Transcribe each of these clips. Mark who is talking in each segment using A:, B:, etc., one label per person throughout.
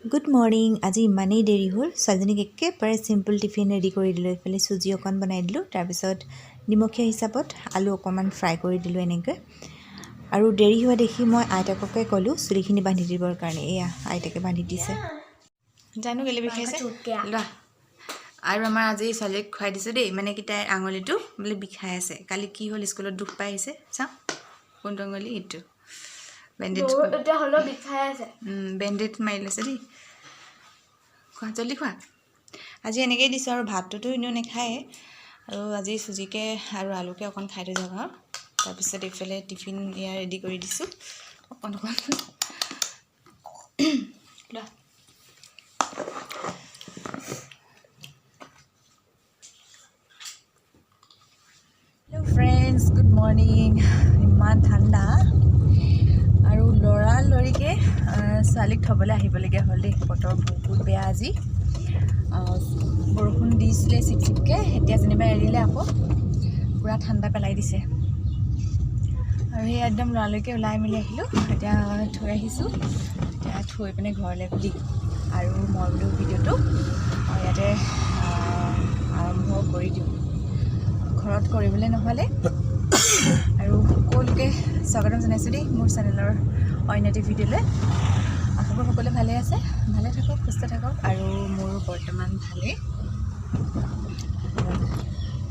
A: Good morning. আজি ইমানেই দেৰি হ'ল। ছোৱালীজনীক একেবাৰে চিম্পল টিফিন ৰেডি কৰি দিলোঁ। এইফালে চুজি অকণ বনাই দিলোঁ, তাৰপিছত নিমখীয়া হিচাপত আলু অকণমান ফ্ৰাই কৰি দিলোঁ এনেকৈ। আৰু দেৰি হোৱা দেখি মই আইতাককে ক'লোঁ চুলিখিনি বান্ধি দিবৰ কাৰণে। এয়া আইতাকে বান্ধি দিছে। জানো কেলৈ বিষাইছে। লোৱা। আৰু আমাৰ আজি ছোৱালীক খুৱাই দিছোঁ দেই। মানে কি, তাইৰ আঙুলিটো বোলে বিষাই আছে। কালি কি হ'ল, স্কুলত দুখ পাই আহিছে। চাওঁ কোনটো আঙুলি, এইটো বেণ্ডেজ।
B: বহুত এতিয়া হ'লেও বিষাই আছে।
A: বেণ্ডেড মাৰি লৈছে দেই। খোৱা, জল্দি খোৱা। আজি এনেকেই দিছোঁ আৰু ভাতটোতো এনেও নাখায়ে। আৰু আজি চুজিকে আৰু আলুকে অকণ খাই থৈ যাওক। আৰু তাৰপিছত এইফালে টিফিন এয়া ৰেডি কৰি দিছোঁ অকণ অকণ। লোৱা। Hello' friends, good morning. ইমান ঠাণ্ডা আৰু লৰালৰিকৈ ছোৱালীক থ'বলৈ আহিবলগীয়া হ'ল দেই। বতৰ বহুত বেয়া আজি। বৰষুণ দিছিলে চিপ চিপকৈ, এতিয়া যেনিবা এৰিলে, আকৌ পূৰা ঠাণ্ডা পেলাই দিছে। আৰু সেই একদম লৰালৰিকৈ ওলাই মেলি আহিলোঁ। এতিয়া থৈ আহিছোঁ। এতিয়া থৈ পিনে ঘৰলৈ বুলি আৰু মই বোলো ভিডিঅ'টো ইয়াতে আৰম্ভ কৰি দিওঁ, ঘৰত কৰিবলৈ নহ'লে। আৰু সকলোকে স্বাগতম জনাইছোঁ দেই মোৰ চেনেলৰ অন্য এটি ভিডিঅ'লৈ। আশা কৰোঁ সকলোৱে ভালে আছে, ভালে থাকক, সুস্থ থাকক। আৰু মোৰো বৰ্তমান ভালেই।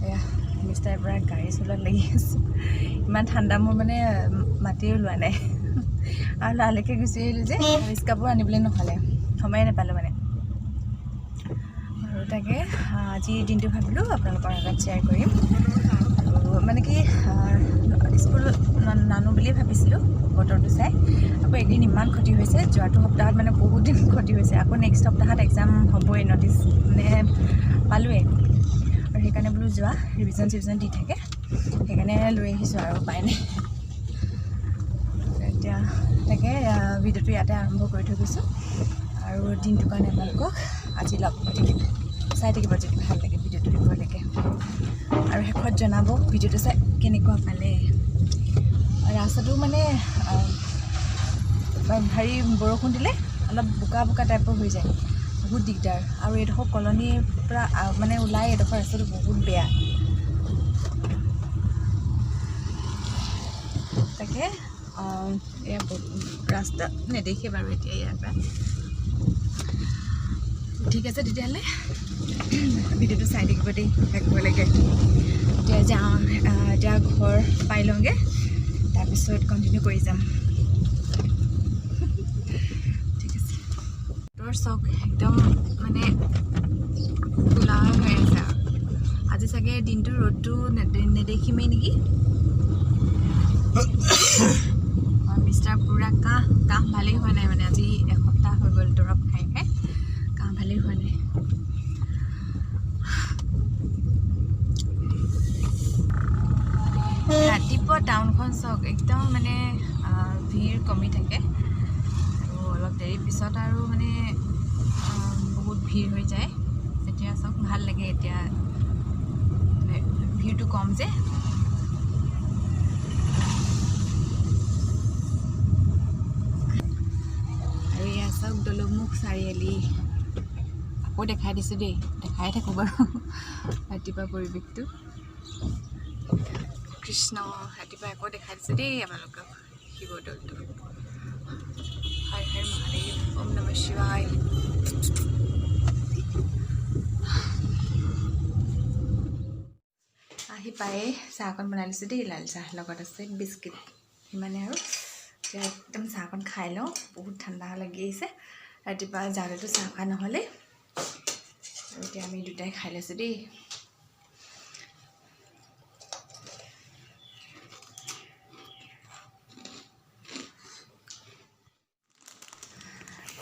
A: এয়া মিষ্টাৰ পৰা গাড়ী চলোৱাত লাগি আছে। ইমান ঠাণ্ডা, মোৰ মানে মাতেই ওলোৱা নাই। আৰু লৰালৰিকৈ গুচি আহিলোঁ যে, স্কাৰ্ফো আনিবলৈ নহ'লে, সময়ে নাপালোঁ মানে। আৰু তাকে আজিৰ দিনটো ভাবিলোঁ আপোনালোকৰ আগত শ্বেয়াৰ কৰিম। আৰু মানে কি, স্কুল নানো বুলিয়ে ভাবিছিলোঁ বতৰটো চাই। আকৌ এদিন ইমান ক্ষতি হৈছে, যোৱাটো সপ্তাহত মানে বহুত দিন ক্ষতি হৈছে। আকৌ নেক্সট সপ্তাহত এক্সাম হ'বই, ন'টিছ মানে পালোঁৱেই। আৰু সেইকাৰণে বোলো যোৱা, ৰিভিজন চিভিজন দি থাকে, সেইকাৰণে লৈ আহিছোঁ আৰু উপায় নাই। এতিয়া তাকে ভিডিঅ'টো ইয়াতে আৰম্ভ কৰি থৈ গৈছোঁ। আৰু দিনটোৰ কাৰণে আপোনালোকক আজি লগ পাই থাকিম। চাই থাকিব যদি ভাল লাগে ভিডিঅ'টো শেষলৈকে। আৰু শেষত জনাব ভিডিঅ'টো চাই কেনেকুৱা পালে। ৰাস্তাটো মানে হেৰি, বৰষুণ দিলে অলপ বোকা বোকা টাইপৰ হৈ যায়, বহুত দিগদাৰ। আৰু এইডোখৰ কলনীৰ পৰা মানে ওলাই এইডোখৰ ৰাস্তাটো বহুত বেয়া। তাকে এয়া ৰাস্তা নেদেখে বাৰু এতিয়া ইয়াৰ পৰা। ঠিক আছে তেতিয়াহ'লে, ভিডিঅ'টো চাই থাকিব দেই শেষলৈকে। এতিয়া যাওঁ, এতিয়া ঘৰ পাই লওঁগৈ, তাৰপিছত কণ্টিনিউ কৰি যাম। ঠিক আছে। বতৰ চাওক, একদম মানে ক'লা হৈ আছে আৰু। আজি চাগে দিনটো ৰ'দটো নেদেখিমেই নেকি। মিষ্টাৰ পূৰা কাহ, কাহ ভালেই হোৱা নাই। মানে আজি এসপ্তাহ হৈ গ'ল দৰৱ খাই খাই, কাহ ভালেই হোৱা নাই। ৰাতিপুৱা টাউনখন চাওক, একদম মানে ভিৰ কমি থাকে। আৰু অলপ দেৰি পিছত আৰু মানে বহুত ভিৰ হৈ যায়। এতিয়া চাওক, ভাল লাগে এতিয়া মানে ভিৰটো কম যে। আৰু এয়া চাওক দলংমুখ চাৰিআলি, আকৌ দেখাই দিছোঁ দেই। দেখাই থাকোঁ বাৰু ৰাতিপুৱা পৰিৱেশটো। কৃষ্ণ, ৰাতিপুৱা আকৌ দেখাই দিছোঁ দেই আপোনালোকক শিৱদৌলটো। হৰ হৰ মহাদেৱ, ওম নমঃ শিৱায়। আহি পায়ে চাহ অকণ বনাই লৈছোঁ দেই, লাল চাহ, লগত আছে বিস্কিট, সিমানে। আৰু এতিয়া একদম চাহকণ খাই লওঁ, বহুত ঠাণ্ডা লাগি আহিছে। ৰাতিপুৱা যাওঁতেতো চাহ খোৱা নহ'লে। আৰু এতিয়া আমি দুটাই খাই লৈছোঁ দেই।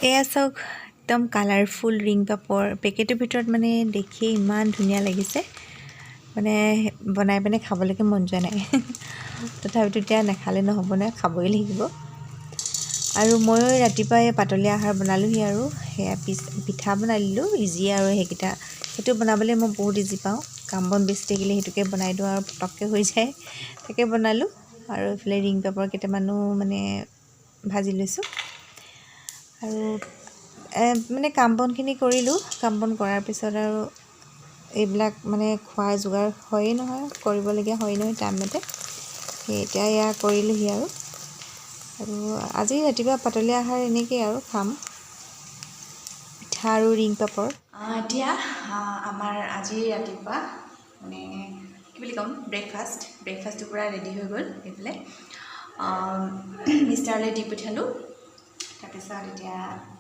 A: এয়া চাওক, একদম কালাৰফুল ৰিং পাপৰ। পেকেটৰ ভিতৰত মানে দেখিয়ে ইমান ধুনীয়া লাগিছে, মানে বনাই পিনে খাবলৈকে মন যোৱা নাই। তথাপিতো এতিয়া নাখালে নহ'ব নহয়, খাবই লাগিব। আৰু ময়ো ৰাতিপুৱাই পাতলীয়া আহাৰ বনালোঁহি। আৰু সেয়া পিঠা বনাই দিলোঁ, ইজি আৰু সেইকেইটা। সেইটো বনাবলৈ মই বহুত ইজি পাওঁ। কাম বন বেছি থাকিলে সেইটোকে বনাই দিওঁ আৰু পটককৈ হৈ যায়। তাকে বনালোঁ। আৰু এইফালে ৰিং পাপৰ কেইটামানো মানে ভাজি লৈছোঁ। আৰু
B: মানে কাম বনখিনি কৰিলোঁ। কাম বন কৰাৰ পিছত আৰু এইবিলাক মানে খোৱাৰ যোগাৰ হয়েই নহয়, কৰিবলগীয়া হয় নহয় টাইমমতে। সেই এতিয়া এয়া কৰিলোঁহি আৰু। আৰু আজি ৰাতিপুৱা পাতলীয়া আহাৰ এনেকেই আৰু খাম, পিঠা আৰু ৰিং পাপৰ।
A: এতিয়া আমাৰ আজি ৰাতিপুৱা মানে কি বুলি ক'ম, ব্ৰেকফাষ্টটো পূৰা ৰেডি হৈ গ'ল। এইফালে মিষ্টাৰলৈ দি পঠিয়ালোঁ। তাৰপিছত এতিয়া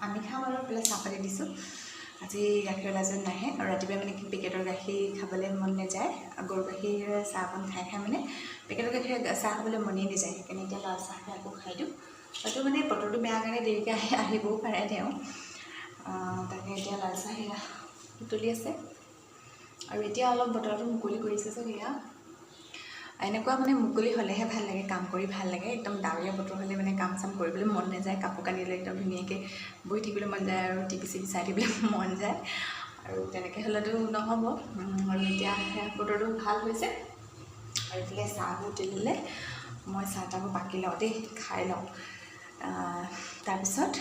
A: আমি খাম আৰু এইফালে চাহপাতি দিছোঁ। আজি গাখীৰ ওলাজন নাহে আৰু ৰাতিপুৱা মানে কি পেকেটৰ গাখীৰ খাবলৈ মন নাযায়। গৰু গাখীৰ চাহ অকণ খাই খাই মানে পেকেটৰ গাখীৰ চাহ খাবলৈ মনেই নাযায়। সেইকাৰণে এতিয়া লাল চাহকে আকৌ খাই দিওঁ। হয়তো মানে বতৰটো বেয়া কাৰণে দেৰিকৈ আহিবও পাৰে তেওঁ। তাকে এতিয়া লাল চাহ সেয়া উতলি আছে। আৰু এতিয়া অলপ বতৰটো মুকলি কৰিছে যে, সেয়া এনেকুৱা মানে মুকলি হ'লেহে ভাল লাগে, কাম কৰি ভাল লাগে। একদম ডাৱৰীয়া বতৰ হ'লে মানে কাম চাম কৰিবলৈ মন নাযায়, কাপোৰ কানি লৈ একদম ধুনীয়াকৈ বহি থাকিবলৈ মন যায় আৰু টিভি চিভি চাই থাকিবলৈ মন যায়। আৰু তেনেকৈ হ'লেতো নহ'ব। আৰু এতিয়া সেয়া বতৰটো ভাল হৈছে। আৰু এইফালে চাহো উতলিলে, মই চাহ তাহো বাকি লওঁ দেই, খাই লওঁ। তাৰপিছত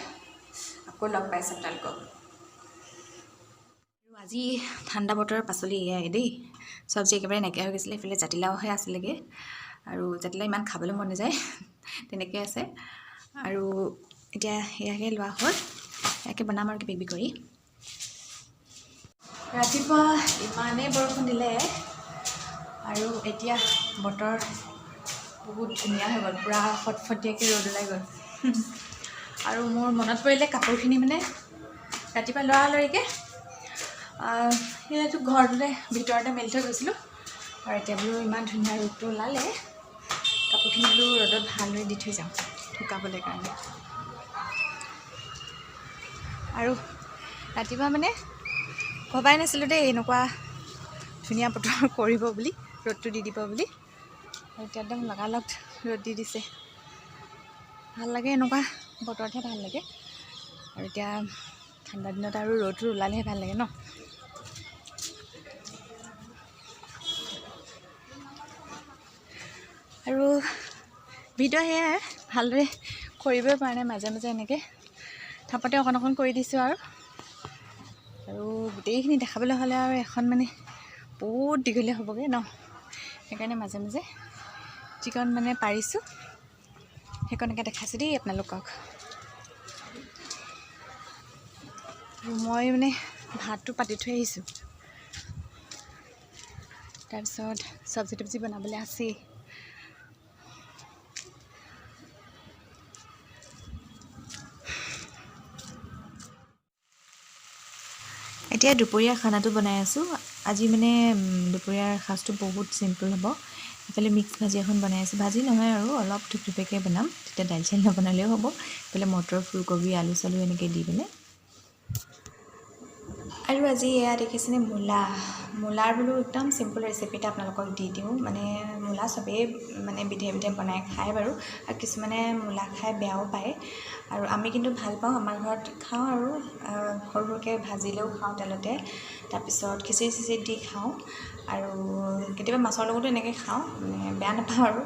A: আকৌ লগ পাইছোঁ আপোনালোকক। আৰু আজি ঠাণ্ডা বতৰৰ পাচলি এয়াই দেই, চব্জি একেবাৰে নাইকিয়া হৈ গৈছিলে। এইফালে জাতিলাওহে আছিলেগৈ আৰু জাতিলাও ইমান খাবলৈ মন নাযায়, তেনেকৈ আছে। আৰু এতিয়া ইয়াকে লোৱা হ'ল, ইয়াকে বনাম আৰু কিবা কিবি কৰি। ৰাতিপুৱা ইমানেই বৰষুণ দিলে আৰু এতিয়া বতৰ বহুত ধুনীয়া হৈ গ'ল, পূৰা ফটফটীয়াকৈ ৰ'দ ওলাই গ'ল। আৰু মোৰ মনত পৰিলে কাপোৰখিনি মানে ৰাতিপুৱা লৰালৰিকৈ সেইটো ঘৰটোতে ভিতৰতে মেলি থৈ গৈছিলোঁ। আৰু এতিয়া বোলো ইমান ধুনীয়া ৰ'দটো ওলালে, কাপোৰখিনি বোলো ৰ'দত ভালদৰে দি থৈ যাওঁ শুকাবলৈ কাৰণে। আৰু ৰাতিপুৱা মানে ভবাই নাছিলোঁ দেই এনেকুৱা ধুনীয়া বতৰ কৰিব বুলি, ৰ'দটো দি দিব বুলি। এতিয়া একদম লগালগ ৰ'দ দি দিছে। ভাল লাগে, এনেকুৱা বতৰতহে ভাল লাগে। আৰু এতিয়া ঠাণ্ডা দিনত আৰু ৰ'দটো ওলালেহে ভাল লাগে ন। আৰু ভিডিঅ' সেয়াই ভালদৰে কৰিবই পৰা নাই, মাজে মাজে এনেকৈ থাপতে অকণ অকণ কৰি দিছোঁ আৰু। আৰু গোটেইখিনি দেখাবলৈ হ'লে আৰু এখন মানে বহুত দীঘলীয়া হ'বগৈ ন, সেইকাৰণে মাজে মাজে যিকণ মানে পাৰিছোঁ সেইকণকে দেখাইছোঁ দেই আপোনালোকক। আৰু মই মানে ভাতটো পাতি থৈ আহিছোঁ, তাৰপিছত চব্জি তব্জি বনাবলৈ আছেই।
B: এতিয়া দুপৰীয়াৰ খানাটো বনাই আছোঁ। আজি মানে দুপৰীয়াৰ সাজটো বহুত চিম্পল হ'ব। এইফালে মিক্স ভাজি এখন বনাই আছোঁ, ভাজি নহয় আৰু অলপ থুপথুপীয়াকৈ বনাম, তেতিয়া দাইল চাইল নবনালেও হ'ব। এইফালে মটৰ, ফুলকবি, আলু চালু এনেকৈ দি পিনে।
A: আৰু আজি এয়া দেখিছেনে মূলা, মূলাৰ বোলো একদম চিম্পল ৰেচিপি এটা আপোনালোকক দি দিওঁ। মানে মূলা চবেই মানে বিধে বিধে বনাই খায় বাৰু, আৰু কিছুমানে মূলা খাই বেয়াও পায়। আৰু আমি কিন্তু ভাল পাওঁ, আমাৰ ঘৰত খাওঁ আৰু সৰু সৰুকৈ ভাজিলেও খাওঁ তেলতে, তাৰপিছত খিচিৰি চিচিৰি দি খাওঁ, আৰু কেতিয়াবা মাছৰ লগতো এনেকৈ খাওঁ, মানে বেয়া নাপাওঁ আৰু।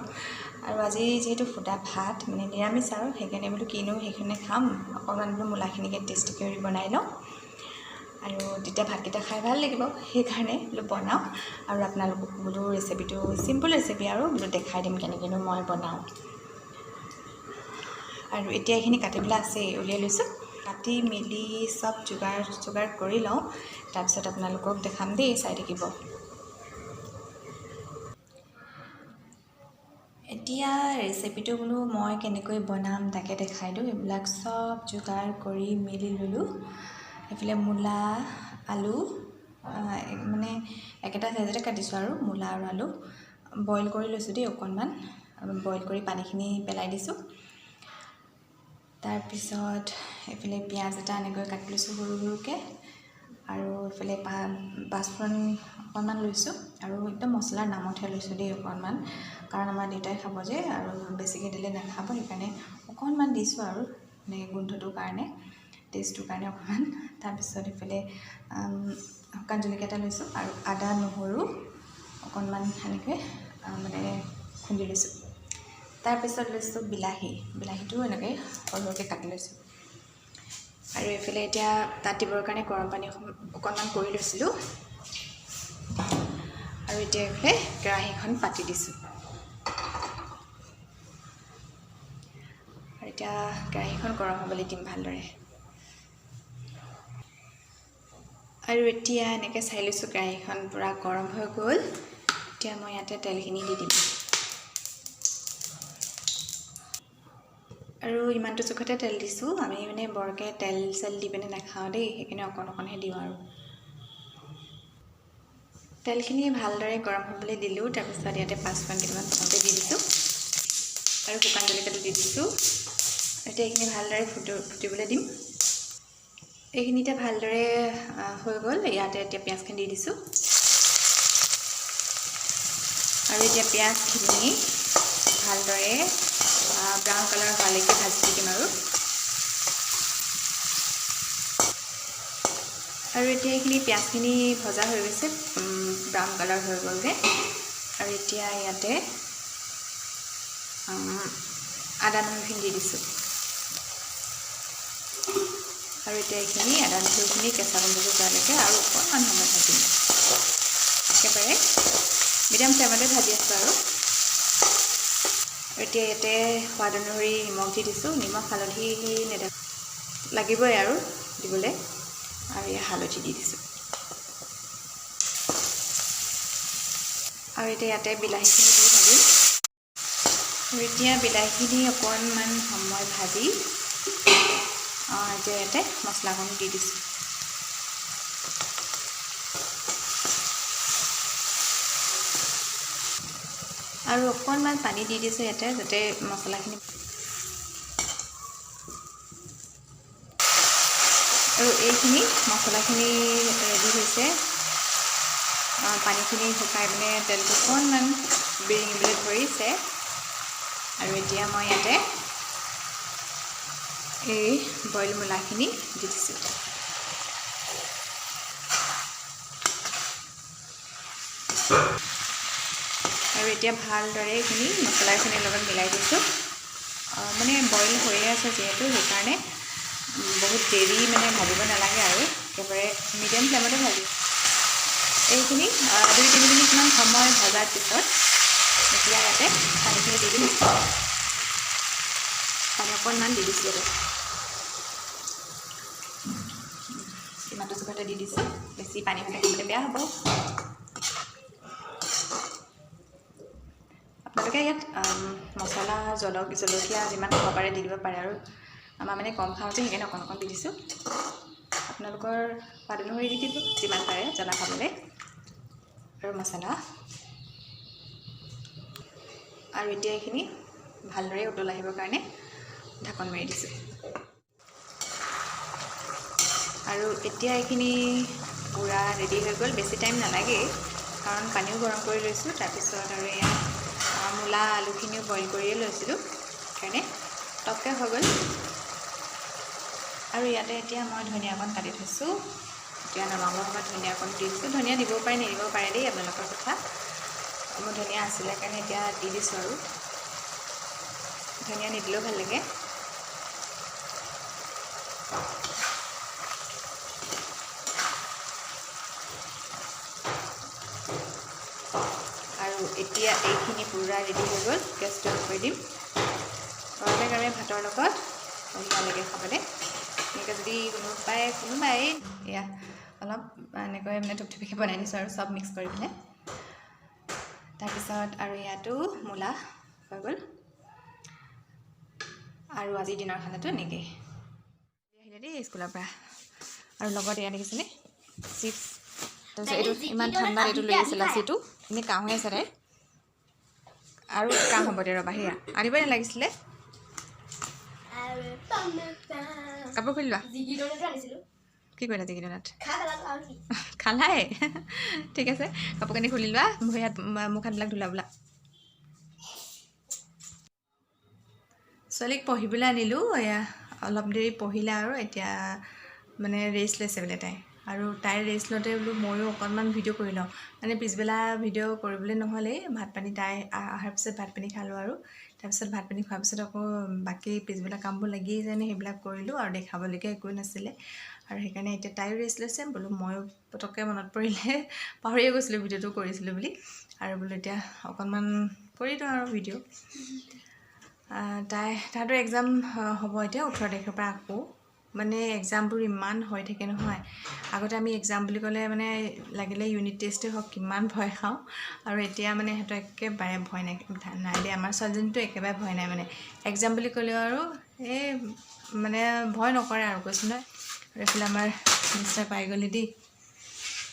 A: আৰু আজি যিহেতু সুদা ভাত মানে নিৰামিষ আৰু, সেইকাৰণে বোলো কিনো সেইখনে খাম, অকণমান বোলো মূলাখিনিকে টেষ্টি কৰি বনাই লওঁ আৰু তেতিয়া ভাতকেইটা খাই ভাল লাগিব, সেইকাৰণে বোলো বনাওঁ। আৰু আপোনালোকক বোলো ৰেচিপিটো চিম্পল ৰেচিপি আৰু বোলো দেখাই দিম কেনেকৈনো মই বনাওঁ। আৰু এতিয়া এইখিনি কাটিবলৈ আছেই, উলিয়াই লৈছোঁ, কাটি মেলি চব যোগাৰ চোগাৰ কৰি লওঁ, তাৰপিছত আপোনালোকক দেখাম দেই, চাই থাকিব। এতিয়া ৰেচিপিটো বোলো মই কেনেকৈ বনাম তাকে দেখাই দিওঁ। এইবিলাক চব যোগাৰ কৰি মেলি ল'লোঁ। এইফালে মূলা আলু মানে একেটা চাইজতে কাটিছোঁ আৰু মূলা আৰু আলু বইল কৰি লৈছোঁ দেই, অকণমান বইল কৰি পানীখিনি পেলাই দিছোঁ। তাৰপিছত এইফালে পিঁয়াজ এটা এনেকৈ কাটি লৈছোঁ সৰু সৰুকৈ, আৰু এইফালে পাঁচফোৰণ অকণমান লৈছোঁ, আৰু একদম মছলাৰ নামতহে লৈছোঁ দেই অকণমান, কাৰণ আমাৰ দেউতাই খাব যে, আৰু বেছিকৈ দিলে নাখাব, সেইকাৰণে অকণমান দিছোঁ আৰু মানে গোন্ধটোৰ কাৰণে, টেষ্টটোৰ কাৰণে অকণমান। তাৰপিছত এইফালে শুকান জলকীয়া এটা লৈছোঁ, আৰু আদা নহৰু অকণমান সেনেকৈ মানে খুন্দি লৈছোঁ। তাৰপিছত লৈছোঁ বিলাহী, বিলাহীটোও এনেকৈ সৰু সৰুকৈ কাটি লৈছোঁ। আৰু এইফালে এতিয়া তাত দিবৰ কাৰণে গৰম পানী অকণমান কৰি লৈছিলোঁ। আৰু এতিয়া এইফালে কেৰাহীখন পাতি দিছোঁ। আৰু এতিয়া কেৰাহীখন গৰম হ'বলৈ দিম ভালদৰে। আৰু এতিয়া এনেকৈ চাই লৈছোঁ কেৰাহীখন পূৰা গৰম হৈ গ'ল। এতিয়া মই ইয়াতে তেলখিনি দি দিম। আৰু ইমানটো জোখতে তেল দিছোঁ, আমি মানে বৰকৈ তেল চেল দি পিনে নাখাওঁ দেই, সেইকাৰণে অকণ অকণহে দিওঁ আৰু। তেলখিনি ভালদৰে গৰম হ'বলৈ দিলোঁ। তাৰপিছত ইয়াতে পাঁচফোৰণ কেইটামান প্ৰথমতে দি দিছোঁ আৰু শুকান জলকীয়াটো দি দিছোঁ। এতিয়া এইখিনি ভালদৰে ফুটিবলৈ দিম। এইখিনি এতিয়া ভালদৰে হৈ গ'ল। ইয়াতে এতিয়া পিঁয়াজখিনি দি দিছোঁ। আৰু এতিয়া পিঁয়াজখিনি ভালদৰে ব্ৰাউন কালাৰ হোৱালৈকে ভাজি থাকিম আৰু। আৰু এতিয়া এইখিনি পিঁয়াজখিনি ভজা হৈ গৈছে, ব্ৰাউন কালাৰ হৈ গ'লগৈ। আৰু এতিয়া ইয়াতে আদা নহৰুখিনি দি দিছোঁ। আৰু এতিয়া এইখিনি আদা নহৰুখিনি কেঁচা গোন্ধটো যোৱালৈকে আৰু অকণমান সময় ভাজিম। একেবাৰে মিডিয়াম ফ্লেমতে ভাজি আছোঁ আৰু। এতিয়া ইয়াতে সোৱাদ অনুসৰি নিমখ দি দিছোঁ। নিমখ হালধি লাগিবই আৰু দিবলৈ। আৰু ইয়াত হালধি দি দিছোঁ। আৰু এতিয়া ইয়াতে বিলাহীখিনি দি ভাজিম। আৰু এতিয়া বিলাহীখিনি অকণমান সময় ভাজি এতিয়া ইয়াতে মছলাকণ দি দিছোঁ। আৰু অকণমান পানী দি দিছোঁ ইয়াতে, যাতে মছলাখিনি। আৰু এইখিনি মছলাখিনি ৰেডি হৈছে। পানীখিনি শুকাই পিনে তেলটো অকণমান বিৰিঙিবলৈ ধৰিছে। আৰু এতিয়া মই ইয়াতে এই বইল মূলাখিনি দি দিছোঁ। আৰু এতিয়া ভালদৰে এইখিনি মছলাখিনিৰ লগত মিলাই দিছোঁ। মানে বইল হৈয়ে আছে যিহেতু, সেইকাৰণে বহুত দেৰি মানে ভাজিব নালাগে আৰু, একেবাৰে মিডিয়াম ফ্লেমতে ভাজি এইখিনি 2-3 মিনিটমান সময় ভজাৰ পিছত এতিয়া ইয়াতে পানীখিনি দি দিম। পানী অকণমান দি দিছোঁ ইয়াতে, ইমানটো জোখতে দি দিছোঁ, বেছি পানী হ'লে খাবলৈ বেয়া হ'ব। আপোনালোকে ইয়াত মছলা জলকীয়া যিমান খাব পাৰে দি দিব পাৰে আৰু। আমাৰ মানে কম খাওঁ যে, সেইকাৰণে অকণ অকণ দি দিছোঁ। আপোনালোকৰ সোৱাদ অনুসৰি দি দিব যিমান পাৰে জ্বলা খাবলৈ আৰু মছলা। আৰু এতিয়া এইখিনি ভালদৰে উতল আহিবৰ কাৰণে ঢাকন মাৰি দিছোঁ। আৰু এতিয়া এইখিনি পূৰা ৰেডি হৈ গ'ল। বেছি টাইম নালাগেই, কাৰণ পানীও গৰম কৰি লৈছোঁ। তাৰপিছত আৰু এয়া মূলা আলুখিনিও বইল কৰিয়ে লৈছিলোঁ, সেইকাৰণে টপকৈ হৈ গ'ল। আৰু ইয়াতে এতিয়া মই ধনিয়া অকণ কাটি থৈছোঁ। এতিয়া নমাবৰ সময়ত ধনিয়া অকণ দি দিছোঁ। ধনিয়া দিবও পাৰে নিদিবও পাৰে দেই, আপোনালোকৰ কথা। মোৰ ধনিয়া আছিলে কাৰণে এতিয়া দি দিছোঁ আৰু, ধনিয়া নিদিলেও ভাল লাগে। আৰু এতিয়া এইখিনি পূৰা ৰেডি হৈ গ'ল। গেছটো অফ কৰি দিম। গৰমে গৰমে ভাতৰ লগত বঢ়িয়া লাগে খাবলৈ। এনেকৈ যদি কোনোবাই এয়া অলপ এনেকৈ মানে থুপথুপিকৈ বনাই দিছোঁ আৰু চব মিক্স কৰি পেলাই। তাৰপিছত আৰু ইয়াতো মূলা হৈ গ'ল। আৰু আজিৰ দিনৰ খানাটো এনেকেই আহিলে দেই স্কুলৰ পৰা। আৰু লগত এয়া দেখিছেনে চিপছ। তাৰপিছত এইটো ইমান ঠাণ্ডাত এইটো লৈ আহিছে লাচিটো, এনেই কাহ হৈ আছে তাই। আৰু কাহ হ'ব দে ৰ'বা, সেয়া আনিবই নালাগিছিলে। কাপোৰ খুলি লোৱা। কি কৰিলা জিকি ডোনাট খালাই? ঠিক আছে, কাপোৰ কানি খুলি লোৱা, ভৰি হাত মুখ হাতবিলাক ধুলা বোলা। ছোৱালীক পঢ়িবলৈ আনিলোঁ, এয়া অলপ দেৰি পঢ়িলে আৰু এতিয়া মানে ৰেষ্ট লৈছে বোলে তাই। আৰু তাইৰ ৰেষ্ট লওঁতে বোলো ময়ো অকণমান ভিডিঅ' কৰি লওঁ, মানে পিছবেলা ভিডিঅ' কৰিবলৈ নহ'লেই। ভাত পানী তাই অহাৰ পিছত ভাত পানী খালোঁ আৰু
B: তাৰপিছত ভাত পানী খোৱাৰ পিছত আকৌ বাকী পিছবেলা কামবোৰ লাগিয়ে যায় নে, সেইবিলাক কৰিলোঁ আৰু দেখাবলগীয়া একোৱেই নাছিলে। আৰু সেইকাৰণে এতিয়া তাইও ৰেষ্ট লৈছে, বোলো ময়ো পটককৈ মনত পৰিলে, পাহৰিয়ে গৈছিলোঁ ভিডিঅ'টো কৰিছিলোঁ বুলি। আৰু বোলো এতিয়া অকণমান কৰি দিওঁ আৰু ভিডিঅ'। তাহাঁতৰ এক্সাম হ'ব এতিয়া 18 তাৰিখৰ পৰা আকৌ। মানে এক্সামবোৰ ইমান হৈ থাকে নহয়, আগতে আমি এক্সাম বুলি ক'লে মানে লাগিলে ইউনিট টেষ্টেই হওক কিমান ভয় খাওঁ, আৰু এতিয়া মানে সিহঁতৰ একেবাৰে ভয় নাই নাই দেই। আমাৰ ছোৱালীজনীতো একেবাৰে ভয় নাই, মানে এক্সাম বুলি ক'লেও আৰু এই মানে ভয় নকৰে আৰু, কৈছোঁ নহয়। আৰু এইফালে আমাৰ মিষ্টাৰ পাই গ'লি দেই,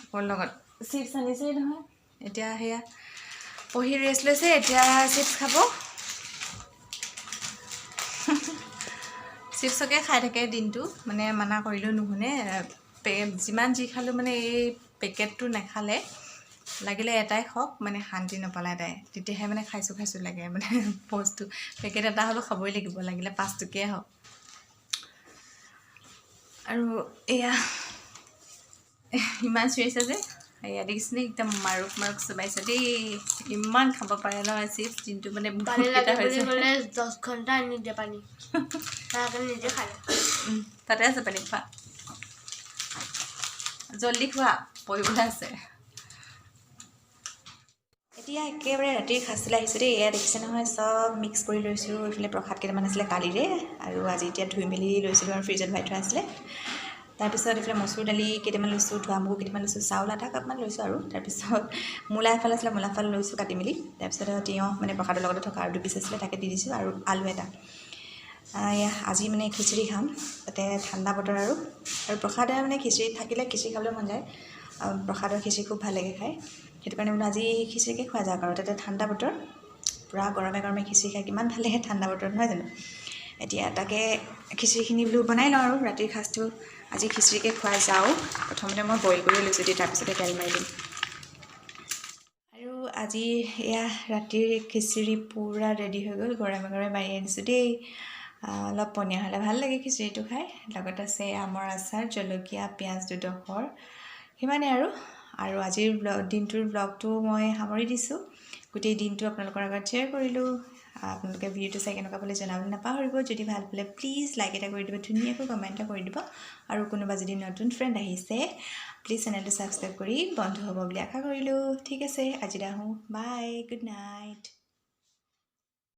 B: আকৌ লগত চিপছ আনিছেই নহয়। এতিয়া সেয়া পঢ়ি ৰেষ্ট লৈছে, এতিয়া চিপছ খাব। চিপছকে খাই থাকে দিনটো, মানে মানা কৰিলেও নুশুনে। যিমান যি খালেও মানে এই পেকেটটো নাখালে, লাগিলে এটাই খাওক, মানে শান্তি নাপালে তাই, তেতিয়াহে মানে খাইছোঁ খাইছোঁ লাগে। মানে বস্তু পেকেট এটা হ'লেও খাবই লাগিব, লাগিলে 5 টকীয়াই হওক। আৰু এয়া ইমান চিঞৰিছে যে, এয়া দেখিছেনে একদম মাৰুক মাৰুক চোবাইছে দেই, ইমান খাব পাৰে নহয় চিপছ দিনটো, মানে
C: পানী
B: বহুতকেইটা
C: লাগে বুলি
B: হৈছে।
C: ক'লে 10 ঘণ্টা আনি দিয়ে পানী, তাৰ কাৰণে নিজে খালে।
B: তাতে আছে পানী, খোৱা জল্দি খোৱা, পঢ়িবলৈ আছে। এতিয়া একেবাৰে ৰাতিৰ সাজলৈ আহিছোঁ দেই। এয়া দেখিছে নহয়, চব মিক্স কৰি লৈছোঁ। এইফালে প্ৰসাদ কেইটামান আছিলে কালিৰে, আৰু আজি এতিয়া ধুই মেলি লৈছিলোঁ আৰু ফ্ৰিজত ভৰাই থোৱা আছিলে। তাৰপিছত এইফালে মচুৰ দালি কেইটামান লৈছোঁ, ধোৱা মগু কেইটামান লৈছোঁ, চাউল আধা কাপমান লৈছোঁ আৰু। তাৰপিছত মূলা এফাল আছিলে, মূলা এফাল লৈছোঁ কাটি মেলি। তাৰপিছত তিয়ঁহ মানে প্ৰসাদৰ লগতে থকা আৰু 2 পিচ আছিলে, তাকে দি দিছোঁ, আৰু আলু এটা। এয়া আজি মানে খিচিৰি খাম, তাতে ঠাণ্ডা বতৰ আৰু প্ৰসাদে মানে খিচিৰি থাকিলে খিচিৰি খাবলৈ মন যায়। প্ৰসাদৰ খিচিৰি খুব ভাল লাগে খাই, সেইটো কাৰণে বোলো আজি খিচিৰিকে খোৱা যাওক আৰু। তাতে ঠাণ্ডা বতৰ, পূৰা গৰমে গৰমে খিচিৰি খাই কিমান ভাল লাগে ঠাণ্ডা বতৰত, নহয় জানো? এতিয়া তাকে খিচিৰিখিনি বোলো বনাই লওঁ আৰু ৰাতিৰ সাজটো আজি খিচিৰিকে খোৱা যাওঁ। প্ৰথমতে মই বইল কৰি লৈছোঁ দেই, তাৰপিছতে তেল মাৰি দিম। আৰু আজি এয়া ৰাতিৰ খিচিৰি পূৰা ৰেডি হৈ গ'ল, গৰমে গৰমে মাৰি আনিছোঁ দেই। অলপ পনীয়া হ'লে ভাল লাগে খিচিৰিটো খাই। লগত আছে আমৰ আচাৰ, জলকীয়া, পিঁয়াজ দুডোখৰ, সিমানেই আৰু। আৰু আজিৰ দিনটোৰ ব্লগটো মই সামৰি দিছোঁ। গোটেই দিনটো আপোনালোকৰ আগত শ্বেয়াৰ কৰিলোঁ। আপোনালোকে ভিডিঅ'টো চাই কেনেকুৱা পালে জনাবলৈ নাপাহৰিব। যদি ভাল পালে প্লিজ লাইক এটা কৰি দিব, ধুনীয়াকৈ কমেণ্ট এটা কৰি দিব। আৰু কোনোবা যদি নতুন ফ্ৰেণ্ড আহিছে, প্লিজ চেনেলটো ছাবস্ক্ৰাইব কৰি বন্ধু হ'ব বুলি আশা কৰিলোঁ। ঠিক আছে, আজিলৈ আহোঁ, বাই, গুড নাইট।